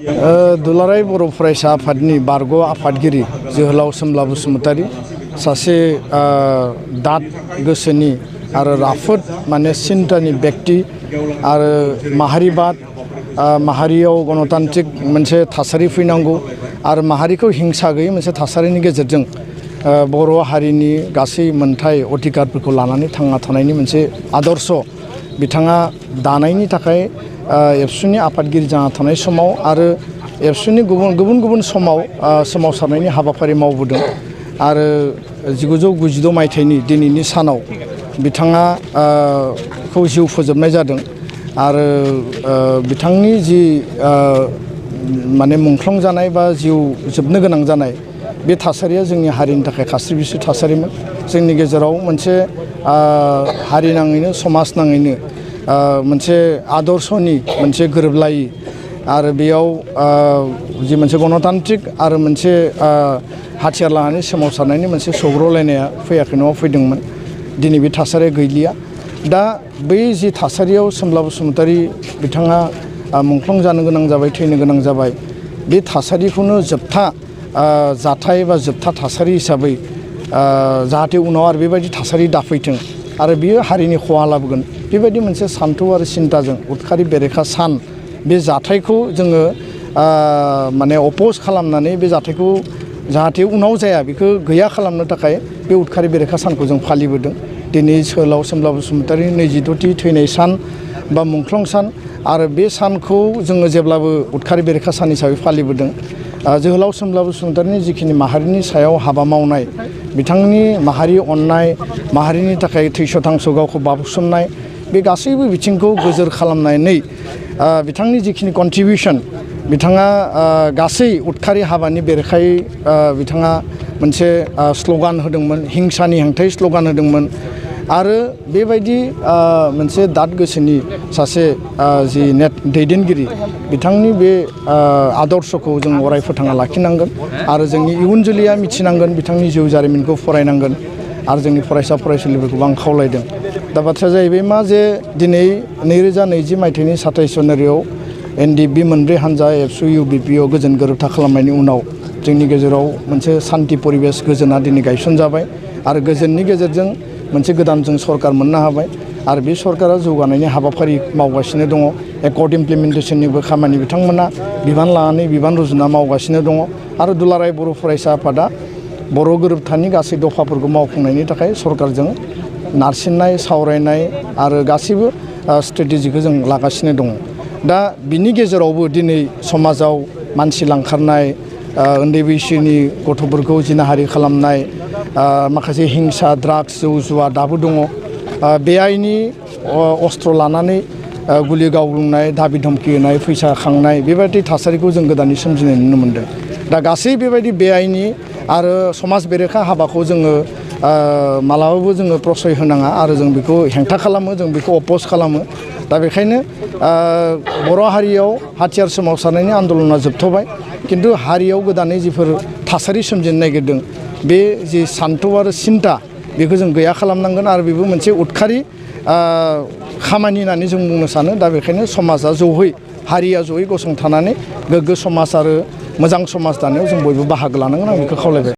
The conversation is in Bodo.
दुलाराय बर' फरायसा आफादनि बारग' आफादगिरि जोहोलाव सोमब्ला बसुमतारी सासे दाद गोसोनि आरो राफोद माने सिन्तानि व्यक्ति आरो माहारिबाद माहारियाव गणतान्त्रिक मोनसे थासारि फैनांगौ आरो माहारिखौ हिंसा गैयै मोनसे थासारिनि गेजेरजों बर' हारिनि गासै मोनथाय अधिकारफोरखौ लानानै थांना थानायनि मोनसे आदर्श बिथाङा दानायनि थाखाय एबसुनि आफादगिरि जाना थानाय समाव आरो एबसुनि गुबुन गुबुन समाव सोमावसारनायनि हाबाफारि मावबोदों आरो 1992 मायथाइनि दिनैनि सानाव बिथाङा खौ जिउ फोजोबनाय जादों आरो बिथांनि जि माने मुंख्लं जानाय बा जिउ जोबनो गोनां जानाय बे थासारिया जोंनि हारिनि थाखाय खास्रि बिस्रि थासारिमोन जोंनि गेजेराव मोनसे हारि नाङैनो समाज नाङैनो मोनसे आदर्शनि मोनसे गोरोबलायि आरो बेयाव जि मोनसे गणतान्त्रिक आरो मोनसे हाथियार लानानै सोमावसारनायनि मोनसे सौग्रावलायनाया फैयाखै न'आव फैदोंमोन दिनै बे थासारिया गैलिया दा बै जि थासारियाव सोमब्ला बसुमतारी बिथाङा मुंख्लं जानो गोनां जाबाय थैनो गोनां जाबाय बे थासारिखौनो जोबथा जाथाय बा जोबथा थासारि हिसाबै जाहाथे उनाव आरो बेबायदि थासारि दाफैथों आरो बियो हारिनि खहा लाबोगोन बेबायदि मोनसे सान्थौ आरो सिन्ताजों उदखारि बेरेखा सान बे जाथायखौ जोङो माने अपोज खालामनानै बे जाथायखौ जाहाथे उनाव जाया बेखौ गैया खालामनो थाखाय बे उदखारि बेरेखा सानखौ जों फालिबोदों दिनै जोहोलाव सोमब्ला बसुमतारीनि 26थि थैनाय सान बा मुंख्लं सान आरो बे सानखौ जोङो जेब्लाबो उदखारि बेरेखा सान हिसाबै फालिबोदों जोहोलाव सोमब्ला बसुमतारीनि जिखिनि माहारिनि सायाव हाबा मावनाय बिथांनि माहारि अननाय माहारिनि थाखाय थैस' थांस' गावखौ बाउसोमनाय बे गासैबो बिथिंखौ गोजोर खालामनानै बिथांनि जिखिनि कन्ट्रिबिउसन बिथाङा गासै उदखारि हाबानि बेरेखायै बिथाङा मोनसे स्ल'गान होदोंमोन हिंसानि हेंथायै स्ल'गान होदोंमोन आरो बेबायदि मोनसे दाद गोसोनि सासे जि दैदेनगिरि बिथांनि बे आदर्शखौ जों अराय फोथांना लाखिनांगोन आरो जोंनि इयुन जोलैया मिथिनांगोन बिथांनि जिउ जारिमिनखौ फरायनांगोन आरो जोंनि फरायसा फरायसुलिफोरखौबो आं खावलायदों दा बाथ्राया जाहैबाय मा जे दिनै 2020 मायथाइनि 27 जानुवारियाव NDB मोनब्रै हानजा एबसु UBPआव गोजोन गोरोबथा खालामनायनि उनाव जोंनि गेजेराव मोनसे सान्थि परिबेस गोजोना दिनै गायसनजाबाय आरो गोजोननि गेजेरजों मोनसे गोदान जों सरकार मोननो हाबाय आरो बे सरकारा जौगानायनि हाबाफारि मावगासिनो दङ एकर्ड इमप्लिमेन्टेसननिबो खामानि बिथांमोना बिबान लानानै बिबान रुजुना मावगासिनो दङ आरो दुलाराय बर' फरायसा आफादा बर' गोरोबथानि गासै दफाफोरखौ मावफुंनायनि थाखाय सरकारजों नारसिननाय सावरायनाय आरो गासैबो स्ट्रेटेजिखौ जों लागासिनो दङ दा बिनि गेजेरावबो दिनै समाजाव मानसि लांखारनाय उन्दै बैसोनि गथ'फोरखौ जिनाहारि खालामनाय माखासे हिंसा ड्राग्स जौ जुवा दाबो दङ बेआइनि अस्त्र लानानै गुलि गावलुंनाय दाबि धमखि होनाय फैसा खांनाय बेबायदि थासारिखौ जों गोदानै सोमजिनाय नुनो मोनदों दा गासै बेबायदि बेआइनि आरो समाज बेरेखा हाबाखौ जोङो मालाबाबो जोङो प्रसय होनाङा आरो जों बेखौ हेंथा खालामो जों बेखौ अपोज खालामो दा बेखायनो बर' हारियाव हाथियार सोमावसारनायनि आन्दलना जोबथ'बाय किन्तु हारियाव गोदानै जिफोर थासारि सोमजिनो नागिरदों बे जि सान्थौ आरो सिन्ता बेखौ जों गैया खालामनांगोन आरो बेबो मोनसे उदखारि खामानि होननानै जों बुंनो सानो दा बेखायनो समाजा जयै हारिया जयै गसंथानानै गोग्गो समाज आरो मोजां समाज दानायाव जों बयबो बाहागो लानांगोन आं बेखौ खावलायबाय